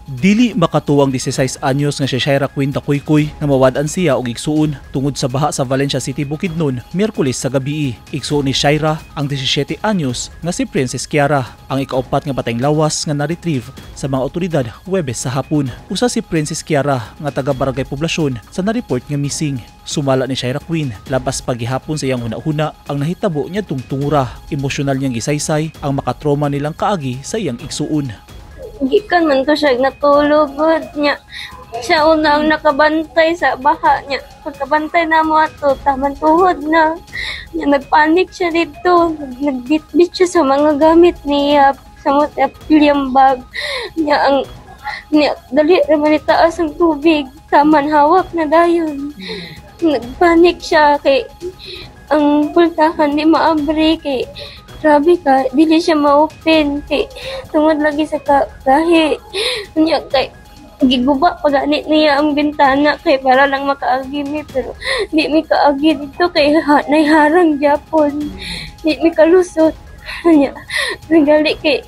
Dili makatuwang 16 anyos nga si Shaira Queen Dacuycuy nga mawad-an siya og igsuon tungod sa baha sa Valencia City, Bukidnon, Miyerkules sa gabi. Igsuon ni Shaira ang 17 anyos nga si Princess Kiara, ang ikaupat nga patayng lawas nga na-retrieve sa mga otoridad Huwebes sa hapon. Usa si Princess Kiara nga taga Barangay Poblacion sa na-report nga missing. Sumala ni Shaira Queen, labas paghihapon sa iyang huna-huna ang nahitabo niya tungtungura. Emosyonal niyang gisaysay ang makatroma nilang kaagi sa iyang igsuon. Gikan man ko siya natulog gud niya. Siya una ang nakabantay sa baha niya. Pagkabantay na mo ato, taman tuhod na. Niya, nagpanik siya dito. Nagbitbit siya sa mga gamit niya sa mga pilyang bag. Niya ang niya, dali ra man itaas ang tubig. Taman hawak na dayon. Nagpanik siya kay ang pultahan di maabri kay grabe ka, dili siya ma-open kay tungod lagi sa kahi. Unya kay giguba pa gani niya ang bintana kay para lang makaagi mi, pero di mi kaagi dito kay nay harang gyapon. Di mi kalusot. Unya nagali kay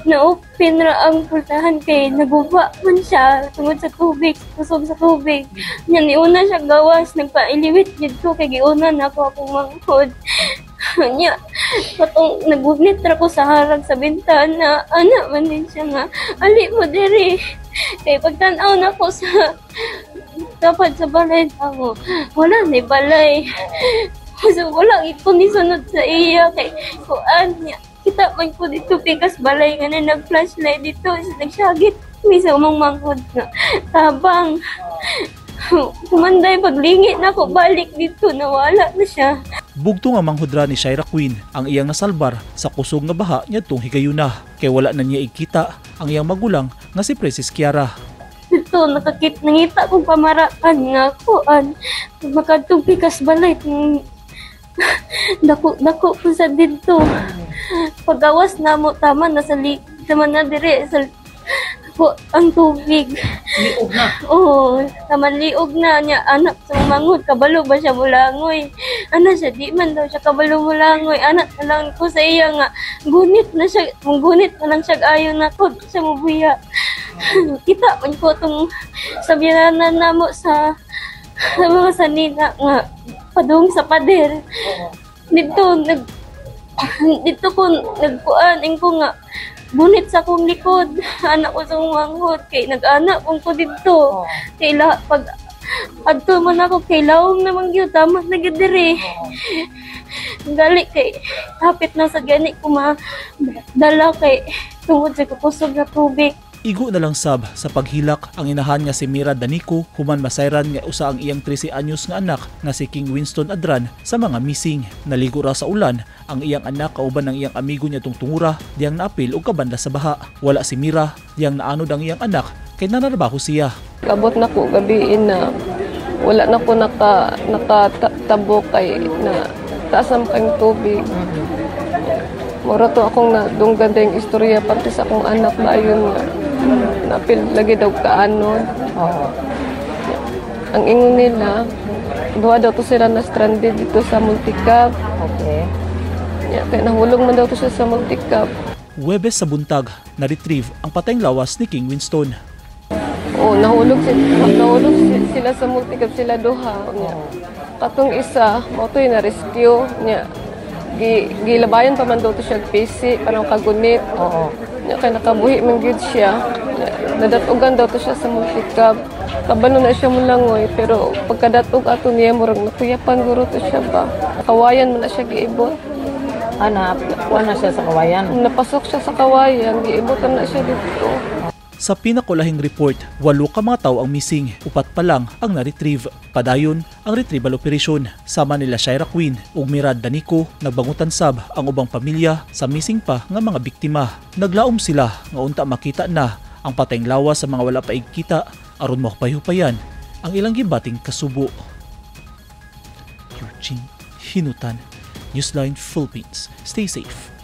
na-open ra ang pultahan kay naguba man siya tungod sa tubig, kusog sa tubig. Nya niuna siya gawas, nagpailiwit jud ko kay giuna na ako akong manghod. Nya, katong nagunit ra ko sa harang sa bintana, ana man din siya nga, ali mo diri. Kay pagtan-aw na ko sa dapat sa balay ako, wala ni balay. So wala ko ni sunod sa iya kay kuan niya. Kita man ko dito pikas balay nga na nag-flashlight dito, nagsyagit mi sa umong manghod nga tabang. Kumanday paglingit na ko balik dito, nawala na siya. Bugto nga manghudra ni Shaira Queen ang iyang nasalbar sa kusog nga baha niadtong higayuna kay wala na niya ikita ang iyang magulang nga si Princess Kiara. Dito nakakit nangita kong pamaraan nga kuan makadtong pikas balay, dako dako po sa didto. Pagawas na mo tama na sa li, tama na dire sa ko ang tubig. Liog na. Oo, taman liog na niya anak sa manghod kabalo ba siya mulangoy. Ana siya di man daw siya kabalo mulangoy. Anak na lang ko sa iya nga gunit na siya, gunit na lang siya ayo na ko siya mubuya. Kita man ko tong sa biyananan namo sa mga sanina nga padung sa pader. Dito nag dito ko nagkuan ko nga gunit sa akong likod. Anak ko sa manghod kay nag-anak kong ko didto. Kay la, pag adto man ako kay lawom naman gyud tama na gyud diri. Gali kay hapit na sa gani ko madala kay tungod sa kakusog na tubig. Igo na lang sab sa paghilak ang inahan nga si Mira Danico human masayran nga usa ang iyang 13 anyos nga anak nga si King Winston Adran sa mga missing. Naligo ra sa ulan ang iyang anak kauban ng iyang amigo niya tungtungura diyang naapil og kabanda sa baha. Wala si Mira diyang naanod ang iyang anak kay nanarbaho siya. Abot na ko gabiin na wala na ko nakatabok kay na taas ang kang tubig. Mura to akong nadunggan yung istorya pati sa akong anak na ayun nga napil lagi daw kaanod. Ang ingon nila, duha daw to sila na stranded dito sa Multicab. Ya, kaya nahulog man daw to siya sa Multicab. Huwebes sa buntag, na-retrieve ang patayng lawas ni King Winston. Oo, nahulog sila sa Multicab, sila duha. Nya. Katong isa, mao to'y na-rescue niya. Gilabayan pa man daw to siya PC para makagunit. Nya kay nakabuhi man gyud siya. Nya, nadatugan daw to siya sa Multicab. Kabalo na siya mulangoy pero pagkadatog ato niya murag nakuyapan guro to siya ba. Kawayan man na siya giibot. Ah, nakuha na siya sa kawayan. Napasok siya sa kawayan, giibotan na siya dito. Sa pinakulahing report, 8 ka mga tao ang missing, 4 pa lang ang na-retrieve. Padayon ang retrieval operation. Sama nila Shaira Queen ug Mirad Danico, nagbangutan sab ang ubang pamilya sa missing pa nga mga biktima. Naglaom sila nga unta makita na ang patayng lawas sa mga wala pa igkita aron mahupay-hupayan ang ilang gibating kasubo. Eugene Hinutan, Newsline Philippines. Stay safe.